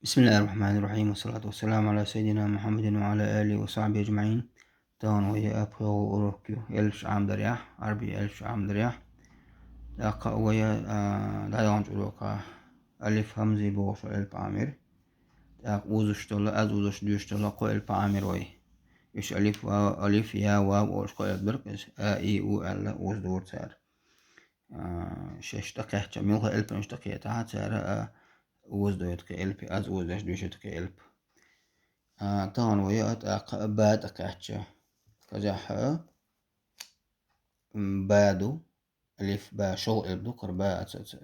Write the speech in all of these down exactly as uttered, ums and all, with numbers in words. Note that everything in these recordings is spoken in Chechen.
بسم الله الرحمن الرحيم، والصلاة والسلام على سيدنا محمد وعلى آله وصحبه أجمعين. Тахана вай а пхиъ урок ю, элпаш Ӏамадарехь, Ӏарбий элпаш Ӏамадарехь. ТӀаккха вай, а, дӀаяханчу урокехь алиф, хьамза бохуш элп Ӏамийра. ТӀаккха узуш долу, аз узуш, доьшуш долу кхо элп Ӏамийра вай. Уьш алиф, вав, алиф, я, вав олуш кхо элп дара иза. А, и, у аьлла, уза дора цара. А, шаьш тӀекхаьчча, муьлхха элпана уьш тӀекхетахь, цара а уза дойту кхин элп, аз узуш, доьшуш ду кхин элп. А, тахана вай а тӀаккха а ба тӀекхаьчча. Казахь а, м, ба ду, алиф, ба, шолгӀа элп ду, кхара ба а ца, ца,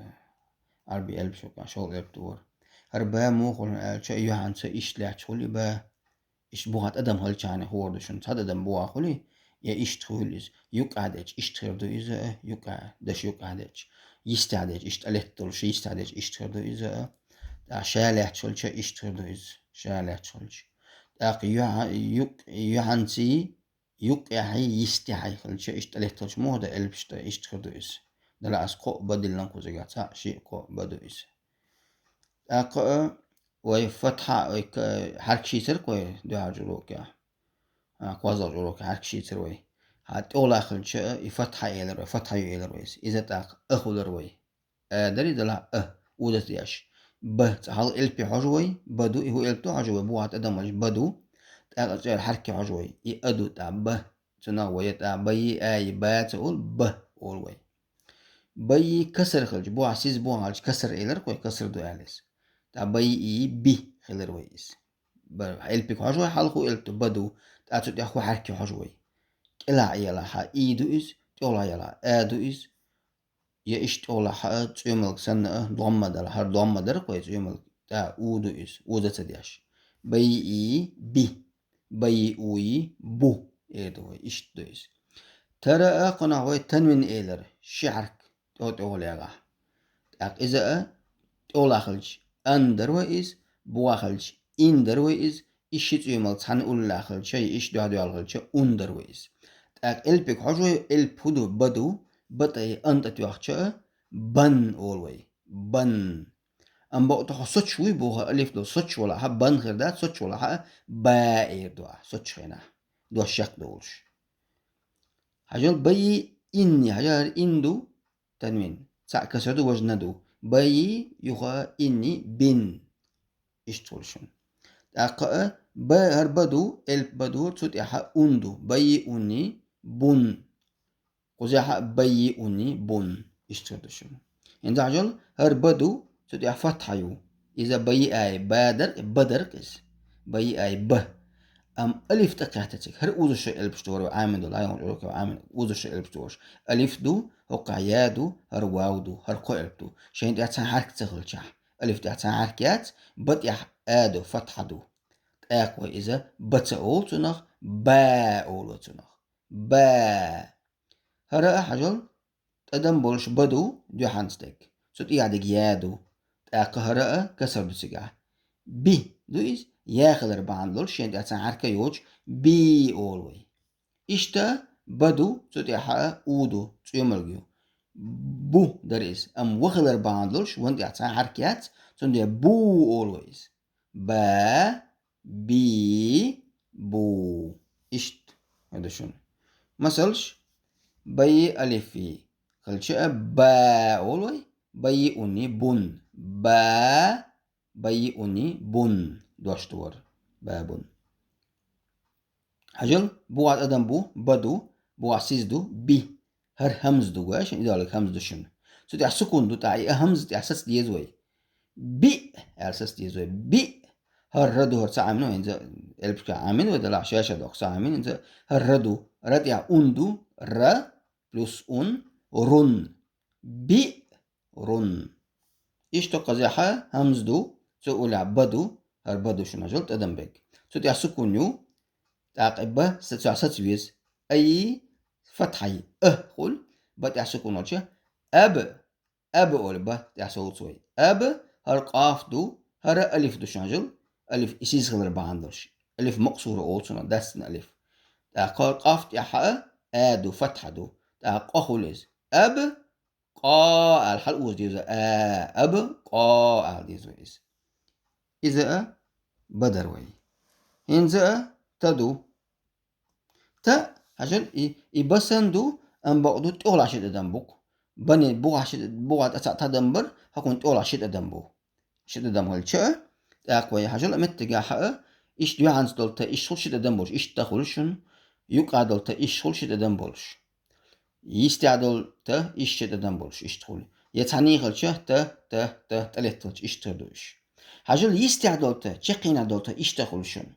Ӏарбий элпаш юкъахь шолгӀа элп ду хӀара. ХӀара ба муха хуьлу аьлча, юьхьанца иштта лаьтташ хуьлу и ба. Иштта бухахь тӀадам хилчахьана хуур ду шуна. Цхьа тӀадам бухахь хуьлий, я иштта хуьлу иза. Юккъехь дечу иштта хир ду иза а, юккъехь, даш юккъехь дечу. Йистехь дечу, иштта тӀелетта долуш, йистехь дечу иштта хир ду иза а. ТӀаккха ша лаьтташ хилча, иштта хир ду иза. Ша лаьтташ хилча. ТӀаккха юьхьа-, юкъ-, юьхьанций, юккъехьий, йистехьий хилча, иштта тӀелетталуш муха дан элпаш тӀе, иштта хир ду иза. Дала ас кхоъ ба диллина кхузахь, цхьаъ, шиъ, кхоъ ба ду иза. ТӀаккха а вай фатхьа, вай ка-, хьаьркаш йийцира вай дуьхьалчу урокехь. А, кхозлагӀчу урокехь хьаьркаш йийцира вай. Хьан тӀехула хилча а, и фатхьа элира вай, фатхьа ю элира вай иза. Иза тӀаккха а хуьлура вай. А дара и делахь а, узат деш. Ба, цкъа хьалха элп хьожу вай, ба ду, и хӀун элп ду хьожу вай, бухахь тӀадам хилча ба ду, тӀаккха цӀера хьаьрк хьожу вай, и а ду, тӀаккха ба, цунах вай тӀаккха ба йи, а йи, ба ца олу, ба олу вай. Ба йи касар хилча, бухахь сиз бухахь хилча касар элира вай, касар ду аьлла иза. ТӀаккха ба йи и, би хилира вай иза. Ба, элпиг хьожу вай, хьалха хӀун элп ду, ба ду, тӀаккха цу тӀехь хӀун хьаьрк хьожу вай. КӀелахь ялахь и ду иза, тӀехула ялахь а ду иза, я иштта тӀехула а, цӀоьмалг санна а, домма далахь, хӀара домма дара вай цӀоьмалг, тӀаккха у ду иза, уза ца деш. Ба йи и, би. Ба йи у йи, бу эр ду вай, иштта ду иза. ТӀаккха а кхунах вай танвин элира, ши хьаьрк тӀо-, тӀехула ягӀахь. ТӀаккха иза а тӀехула хилча ан дара вай иза, бухахь хилча ин дара вай иза, и ши цӀоьмалг цхьаьна уллехь хилча, я иштта дуьхьал-дуьхьал хилча, ун дара вай иза. ТӀаккха элпиг хьожу вай, элп хӀун ду, ба ду, ба тӀе и ан тӀетоьхча а, бан олу вай. Бан. Амма бакъду хьо соцуш вуй боху алиф долу, соцуш валахь а бан хир дац, соцуш валахь а ба эр ду ахь, соцучу хенахь. Дош чекхдолуш. Хьажал, ба йи инни, хьажал, хӀара ин ду, танвин. Цхьаъ касар ду, важа на ду. Ба йи, юха инни, бин. Иштта хуьлу шуна. ТӀаккха а ба, хӀара ба ду, элп ба ду, цу тӀехь ун ду. Ба йи уни, бун. Кхузахь а ба йи уни, бун. Иштта хир ду шуна. ХӀинца хьажал, хӀара ба ду, цу тӀехь фатхьа ю. Иза ба йи ай, ба дара, ба дара иза. Ба йи ай, ба. Амма алиф тӀекхетта цига. ХӀара узуш элпаш дора, Ӏамин долу, Ӏамин, узуш элпаш дора. Алиф ду, хӀокхахь я ду, хӀара вав ду, хӀара кхо элп ду. Шайна тӀехь цхьа хьаьрк ца хилчахь. Алиф тӀехь цхьа хьаьрк яц, ба тӀехь а ду, фатхьа ду. ТӀаккха вай иза ба ца олу цунах, ба олу цунах. Ба. ХӀара а хьажал, тӀадам болуш ба ду, дуьхьанца дерг. Цу тӀехь дерг я ду. ТӀаккха хӀара а касар ду цигахь. Би ду иза, я хилар бахьана долуш, шен тӀехь цхьа хьаьрк а йоцуш, би олу вай. Иштта ба ду, цу тӀехь а у ду, цӀоьмалг ю. Бу дара иза. Амма ва хилар бахьана долуш, ван тӀехь цхьа хьаьрк яц, цундела бу олу вай иза. Ба, би, бу. Иштта хир ду шуна. Масалш, ба йи алиф йи хилча а ба олу вай, ба йи уни бун. Ба, ба йи уни бун. Дош ду хӀара. Ба бун. Хьажал, бухахь тӀадам бу, ба ду, бухахь сиз ду, би. ХӀара хьамза ду, гой шуна, идаллиг хьамза ду шуна. Цу тӀехь сукун ду, тӀаккха и а хьамза тӀехь саца деза вай. Биъ аьлла саца деза вай. Биъ. ХӀара ра ду, хӀара ца Ӏамина, хӀинца элпашка Ӏамина вай, делахь шаьш а доккху ца Ӏамина, хӀинца хӀара ра ду. Ра тӀехь ун ду, ра плюс ун, рун. Биъ рун. Иштта кхузахь хьамза ду, цу уллехь ба ду, хӀара ба ду шуна хьажал тӀадам берг. Цу тӀехь сукун ю, тӀаккха и ба са-, цу саца веза. Ай, фатхьа ю, а хуьлу, ба тӀехь сукун йолчу, аб, аб олу ба тӀехь совца вай. Аб, хӀара къаф ду, хӀара алиф ду шуна хьажал, алиф и сиз хилар бахьана долуш. Алиф макъсура олу цунах, даьссина алиф. ТӀаккха хӀара къаф тӀехь а, а ду, фатхьа ду. ТӀаккха къа хуьлу иза. Аб, къа аьлла хьала оза деза, а, аб, къа аьлла деза вай иза. Иза а ба дар вай. ХӀинца а та ду. Та, хьажал, и, и ба санна ду, амма бакъду тӀехула ши тӀадам бу-кх. Бане бухахь ши, бухахь тӀа цхьа тӀадам бар, хӀокхунна тӀехула ши тӀадам бу. Ши тӀадам хилча а, тӀаккха вай хьажал а меттигехь а, иштта юьхьанца долу та иштта хуьлу ши тӀадам болуш, иштта та хуьлу шуна, юккъехь долу та иштта хуьлу ши тӀадам болуш. Йистехь долу та иштта ши тӀадам болуш, иштта хуьлу. Я цхьаьна хилча, та, та, та, тӀелетталча иштта хир ду уьш. Хьажал йистехь долу та, чаккхенехь долу та иштта хуьлу шуна.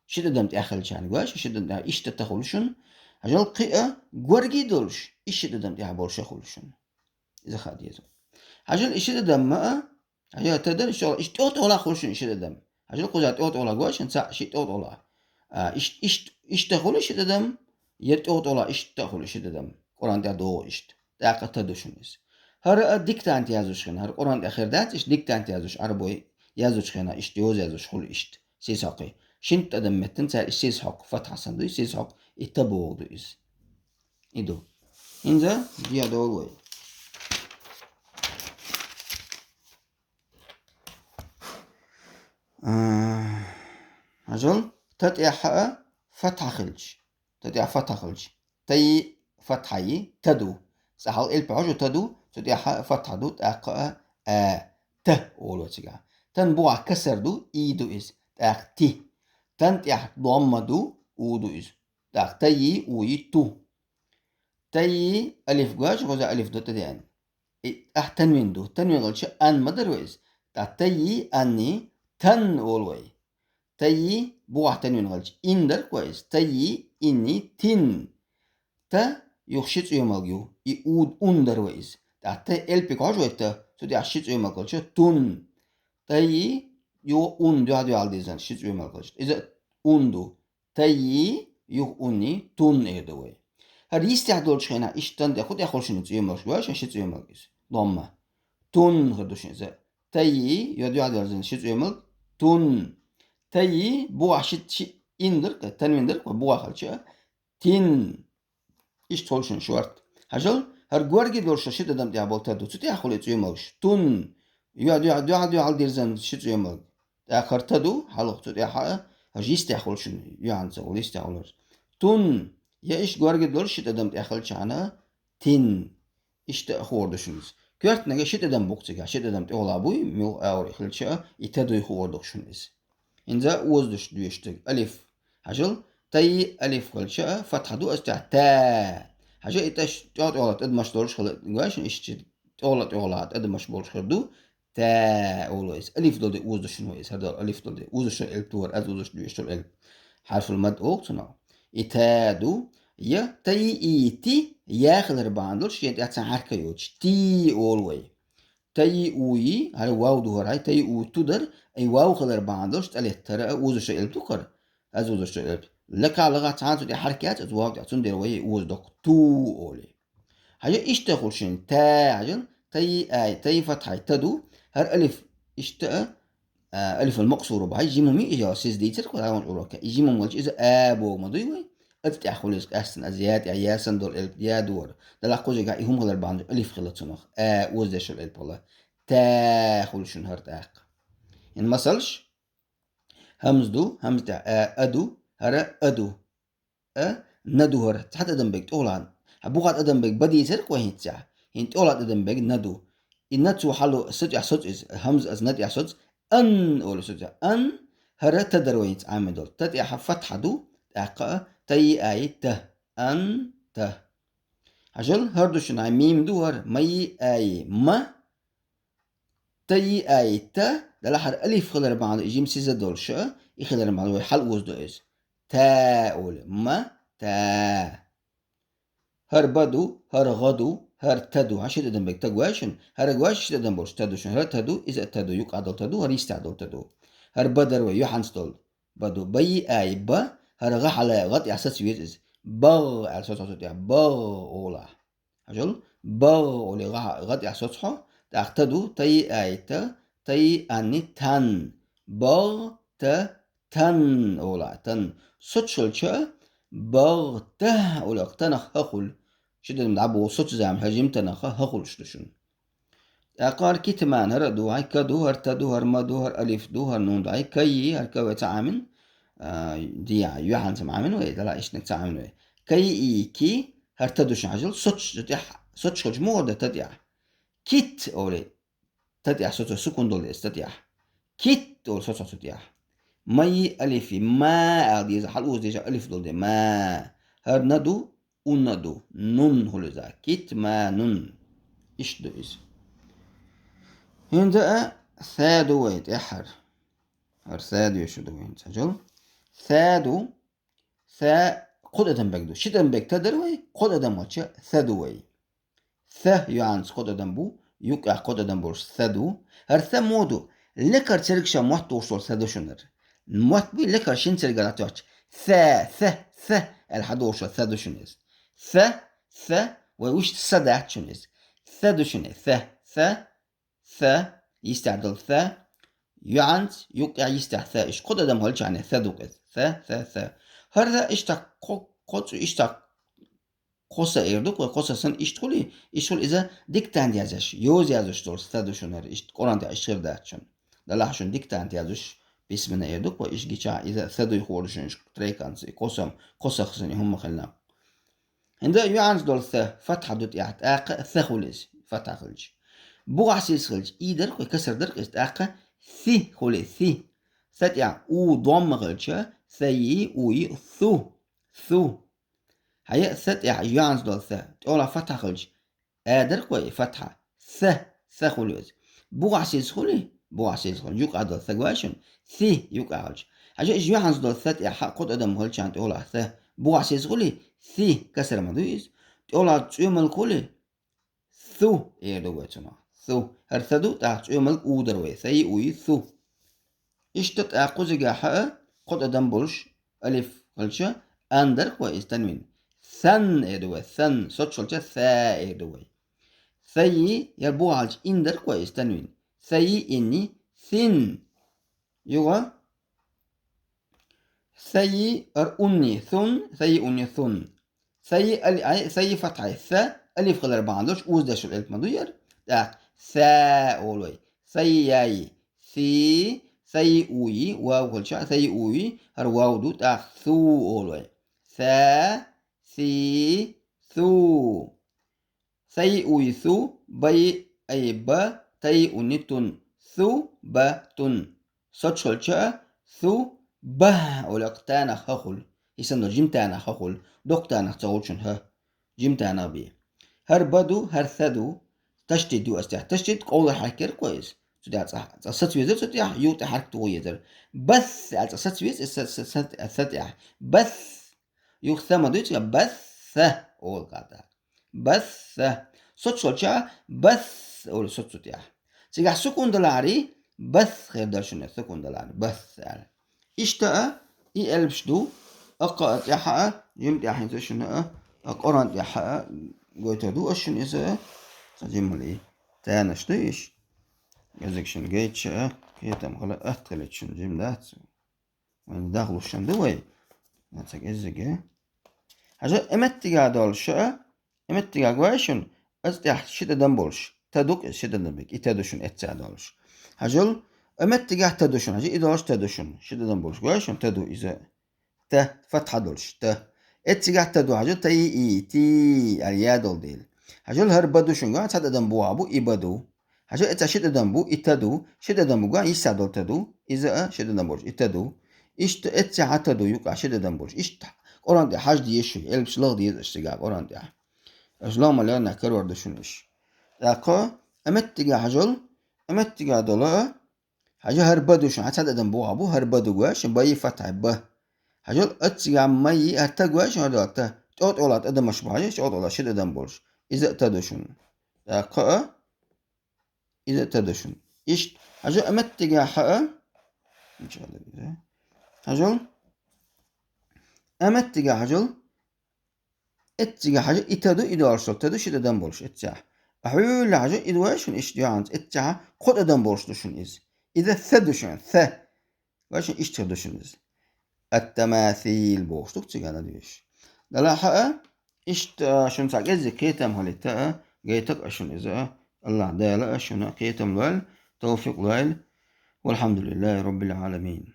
Ши тӀадам тӀехь хилчарна, гой шу, ши тӀадам тӀехь иштта та хуьлу шуна. Хьажал кхин а горга долуш, иштта ши тӀадам тӀехь болуш а хуьлу шуна. Иза хаа деза. Хьажал и ши тӀадам ма а, хьажал та дар, иштта, иштта тӀехула хуьлу шуна и ши тӀадам. Хьажал кхузахь тӀехула гой шуна, цхьаъ ши тӀехула. А, иш-, иш-, иштта хуьлу ши тӀадам, я тӀехула иштта хуьлу ши тӀадам. Къуръан тӀехь догӀу иштта. ТӀаккха та ду шуна иза. ХӀара а диктант яздеш хенахь, хӀара Къуръан тӀехь хир дац, иштта диктант яздеш, Ӏарбой яздеш хенахь, иштта йоза яздеш хуьлу иштта. Сийсхьокхий. Шин тӀадам меттана цара и сийсхьокх, фатхьа санна ду, и сийсхьокх, и та боху ду иза. И ду. ХӀинца дехьа долу вай. А, хьажал, та тӀехь а фатхьа хилча. Та тӀехь фатхьа хилча. Тай фатхьа ю, та ду. Цхьа хьал элп хьожу та ду, цу тӀехь а фатхьа ду, тӀаккха а, а, та олу цигахь. Тан бухахь касар ду, и ду иза, тӀаккха ти. Тан тӀехь домма ду, у ду иза. ТӀаккха тай, у, ту. Тай алиф гой шу, кхузахь алиф ду тӀедеана. И, ахь танвин ду. Танвин хилча ан ма дар вай иза. ТӀаккха тай, анни, тан олу вай. Тай, бухахь танвин хилча ин дар-кх вай иза. Тай, инни, тин. Та юха ши цӀоьмалг ю. И у, ун дар вай иза. ТӀаккха тай элпиг хьожу вай та, цу тӀехь ши цӀоьмалг хилча тун. Тай, юха ун дуьхьа-дуьхьал дирзина ши цӀоьмалг хилча. Иза ун ду. Тай, юха унни, тун эр ду вай. ХӀара йистехь долчу хенахь иштта тан тӀе хӀун тӀе хуьлу шуна цӀоьмалгаш, гой шу, ши цӀоьмалг иза. Домма. Тун хир ду шуна иза. Тай, юха дуьхьа дирзина ши цӀоьмалг, тун. Тай, бухахь ши, ши ин дар-кх, танвин дар-кх, бухахь хилча, тин. Иштта хуьлу шуна шорта. Хьажал, хӀара горга долуш ши тӀадам тӀехь болу та ду. Цу тӀехь хуьлу и цӀоьмалгаш. Тун. Юха дуьхьа, дуьхьа-дуьхьал дирзина ши цӀоьмалг. ТӀаккха хӀара та ду, хьалха цу тӀехь а, хӀара йистехь хуьлу шуна, юьхьанца хуьлу, йистехь хуьлу хӀара. Тун. Я иштта горга долуш ши тӀадам тӀехь хилчахьана, тин. Иштта а хуур ду шуна иза. Коьртаниг ши тӀадам бу-кх цигахь, ши тӀадам тӀехула буй, муьлха агӀор хилча а, и та дуй хуур ду-кх шуна иза. ХӀинца озадеш доьшуш дерг алиф. Хьажал, тай алиф хилча а, фатхьа ду, оцу тӀехь та. Хьажал, и тӀаш тӀехула тӀадамаш долуш хила, гой шуна, иштта тӀехула-тӀехула тӀадамаш болуш хир ду. Та олу иза. Алиф долу де озадеш вай иза. ХӀара долу алиф долу де. Озадеш долу элп ду хӀара, аз озадеш доьшуш долу элп. Хьарфул мад олу цунах. И та ду, я тай, и ти, я хилар бахьана долуш, шен тӀехь цхьа хьарка йоцуш, ти олу вай. Тай, у, и, хӀара вав ду хӀара, хӀай, тай, у, ту дар, и вав хилар бахьана долуш, тӀелеттара а озадеш долу элп ду хӀара. Аз озадеш долу элп. Лакхахь, лагӀахь цхьаьна цу тӀе хьарка яц, оцу вав тӀехь, цундела вай озадо-кх ту олий. Хьажал, иштта хуьлу шуна та, хьажал, тай, ай, тай фатхьай та ду, хӀара алиф, иштта а, а, алифул макъсур бу, хьай, жима хӀума ю иза, сиз дийцира-кх вай хьалхарчу урокехь. И жима хӀума волчу иза а боху ма дуй вай? Оцу тӀехь хуьлу иза къаьстина, аз я тӀехь, я санна долу элп, я ду хӀара. Делахь кхузигахь и хӀума хилар бахьана долуш алиф хилла цунах. А, озадеш долу элп хилла. Та хуьлу шуна хӀара тӀаккха. ХӀинца масалш? ХӀамза ду, хӀамза тӀехь а, а ду, хӀара а ду. А, на ду хӀара, цхьа тӀадам берг тӀехула. Хьан бухахь тӀадам берг ба дийцира-кх вай хӀинца. ХӀинца тӀехула тӀадам берг на ду. И на цо хьалу са тӀехь соцу иза, хӀамза ас на тӀехь соцу, ан олу со тӀехь. Ан, хӀара та дара вай хӀинца Ӏамийна долу. Та тӀехь фатхьа ду, тӀаккха а, тай, ай, та. Ан, та. Хьажал, хӀара ду шуна, мим ду хӀара, май, ай, ма. Тай, ай, та, делахь хӀара алиф хилар бахьана, и жима сиз долуш а, и хилар бахьана вай хьал озадо иза. Та олу, ма, та. ХӀара ба ду, хӀара гӀа ду, хӀара та ду. Хьан ши тӀадам берг та гой шуна? ХӀара гой шу, ши тӀадам болуш та ду шуна. ХӀара та ду, иза а та ду, юккъехь долу та ду, хӀара йистехь долу та ду. ХӀара ба дара вай, юьхьанца долу ба ду. Бай, ай, ба, хӀара гӀа хьала, гӀа тӀехь саца веза иза. БагӀ аьлла соцу хьо цу тӀехь, багӀ олахь. Хьажал, багӀ олий гӀа, гӀа тӀехь соцу хьо, тӀаккха та ду, тай, ай, та, тай, анни, тан. БагӀ, та, тан олахь, тан. Соцуш хилча, багӀ, тахь олий, танах хӀа хуьлу. Ши тӀадам дӀабоху соцу заманахь, хӀара жима танах хӀа хуьлуш ду шуна. ТӀаккха хӀара китман, хӀара а ду вай, ка ду, хӀара та ду, хӀара ма ду, хӀара алиф ду, хӀара нун ду вай, кайи, хӀара ка вай ца Ӏамин, а, дия, юхьанца Ӏамин вай, дала иштнаг ца Ӏамин вай. Кайи, ки, хӀара та ду шун хьажал, соцу тӀехь, соцу хилча муха да та тӀехь. Кит, оле, та тӀехь соцу, сукун долу эс та тӀехь. Кит, оле, соцу цу тӀехь. Майи алифи, ма, ала деза, хьал уза деза алиф долу де, ма. ХӀара на ду, Унна ду. Нун хуьлу иза. Китманун. Иштта ду иза. ХӀинца а са ду вай тӀаьххьара. ХӀара са доьшур ду вай хӀинца хьажал. Са ду. Са кхо тӀадам бег ду. Ши тӀадам бег та дара вай, кхо тӀадам вача са ду вай. Са юьхьанца кхо тӀадам бу, юккъехь кхо тӀадам болуш са ду. ХӀара са мо ду? Лекар цергаш мотт дохуш долу са ду шуна хӀара. Мотт буй лекар шина цергара тоьттуш. Са, са, са аьлла хьадохуш долу са ду шуна иза. Са, са, вай вуьшта са дац шуна иза. Са ду шуна, са, са, са, йистехь долу са. Юьхьанца, юккъехь йистехь са. Иштта кхо тӀадам хилчахьана са ду иза. Са, са, са. ХӀара са иштта кхо, кхо цӀу иштта кхо са эр ду, кхо са санна иштта хуьлий, иштта хуьлу иза диктант язъеш, йоза язъеш долу са ду шуна хӀара, иштта Къуръан тӀехь иштта хир дац шуна. Далахь шуна диктант язъеш, письменно эр ду, кхо иштта гичахь, иза са дуй хуур ду шуна, иштта тройканца, и кхо сам, кхо сах санна и хӀумма хилла. ХӀинца юьхьанца долу са, фатхьа ду тӀехь, тӀаккха а са хуьлу иза, фатхьа хилча. Бугахь сийса хилча, и дара кхо, касар дара кхо иза, тӀаккха си хуьлу, си. Са тӀехь у домма хилча, са йи, у йи, су, су. Хьая а са тӀехь юьхьанца долу са, тӀехула фатхьа хилча, а дара кхо и фатхьа. Са, са хуьлу иза. Бугахь сийса хуьлий? Бугахь сийса хуьлу. Юккъехь долу са гой шуна? Си юккъехь хилча. Хьажа иза юьхьанца долу са тӀехь кхо тӀадам хилчахьана тӀехула са. Бугахь сийса хуьлий? Си, касар ма дуй иза. ТӀехула цӀоьмалг хуьлий? Су, эр ду вай цунах. Су. ХӀара са ду, тӀаккха цӀоьмалг у дара вай. Са йи, у йи, су. Иштта тӀаккха кхузигахь а, кхо тӀадам болуш, алиф хилча, ан дара кхо иза танвин. Сан эр ду вай, сан, соцуш хилча, са эр ду вай. Са йи, яра бугӀа хилча, ин дара кхо иза танвин. Са йи, ин йи, син. Юха, са йи, ар ун йи, сун, са йи, ун йи, сун. Са йи, али-, ай, са йи фатхьай, са, алиф хилар бахьана долуш, уза дешал элп ма ду яра. ТӀаккха са олу вай. Са йи, я йи. Си, са йи, у йи, вав хилча, са йи, у йи, хӀара вав ду, тӀаккха су олу вай. Са, си, су. Са йи, у йи, су, ба йи, ай, ба, та йи, у ни, тун. Су, ба, тун. Соцуш хилча, су, ба олу, кху танах ха хуьлу. И санна долу жима танах ха хуьлу. Доккха танах ца хуьлу шуна ха. Жима танах бен. ХӀара ба ду, хӀара са ду. Ташдид ду ас тӀехь. Ташдид къовлар хьаьркера кхо иза. Цу тӀехь цкъа, цкъа саца везар, цу тӀехь ю тӀе хьаьрк туху езар. Бас аьлла цкъа саца веза, са, са, са, са тӀехь. Бас. Юха са ма дуй цигахь, бас, са олу кхата. Бас, са. Соцуш хилча, бас олу соцу тӀехь. Цигахь сукун далахьарий, бас хир дара шуна, сукун далахьарий, бас аьлла. Иштта а, и элпаш ду, аккха а тӀехьа а, жима тӀехь хӀинца шуна а, а Къуръан тӀехьа а, гойтур ду ас шуна иза а, цхьа жиммал и. Танаш ду иш. Изиг шуна гайтча а, кхетам хила, атта хилча шуна жима дац. Вайн дахлуш шуна ду вай. Ма ца кӀеззиге. Хьажа, э меттигахь долуш а, э меттигахь гой шуна, ас тӀехь ши тӀадам болуш. Та ду-кх иза ши тӀадам бег, и та ду шуна эццехь долуш. Хьажал, э меттигахь та ду шуна, хьажа, и долуш та ду шуна, ши тӀадам болуш. Гой шуна, та ду иза. Та, фатхьа долуш, та. Эццигахь та ду, хьажа, та йи, и, ти, аьлла я долу дела. Хьажал, хӀара ба ду шуна, гой, цхьа тӀадам бугӀа бу, и ба ду. Хьажа, эццехь ши тӀадам бу, и та ду, ши тӀадам бу, гой, йиссехь долу та ду, иза а ши тӀадам болуш, и та ду. Иштта эццехь а та ду, юккъехь ши тӀадам болуш. Иштта Къуръан тӀе хьажа дезаш шу, элпаш лаха деза аша цигахь Къуръан тӀехь. Аша ломаллина карор ду шуна иш. ТӀаккха, э меттигахь хьажал, э меттигахь долу а, хьажа, хӀара ба ду шуна, хьан цхьа тӀадам бугӀа бу, хӀара ба ду гой шуна, ба йи фатхьа, ба. Хьажал, аццигахь ма йи, хӀара та гой шуна, хӀара та. ТӀо-тӀола тӀадамаш бу, хьажа, тӀо-тӀола ши тӀадам болуш. Иза а та ду шуна. ТӀаккха а, иза а та ду шуна. Иштта, хьажа, э меттигахь а, хьажал, э меттигахь хьажал, эццигахь хьажа, и та ду, и долуш долу та ду, ши тӀадам болуш эццехь. А хьуьлла хьажа, и ду вай шуна иштта юьхьанца, эццехь кхо тӀадам болуш ду шуна иза. Иза са ду шуна, са. Вай шуна иштта хир ду шуна иза. Ат-тамасил бохуш ду-кх цигахь ладуьйш. Далахь а, иштта шуна цхьа кӀеззиг кхетам хилийта а, гайтаг а шуна иза а, Аллах Дала шуна кхетам лойла, тавфикъ лойла. والحمد لله رب العالمين.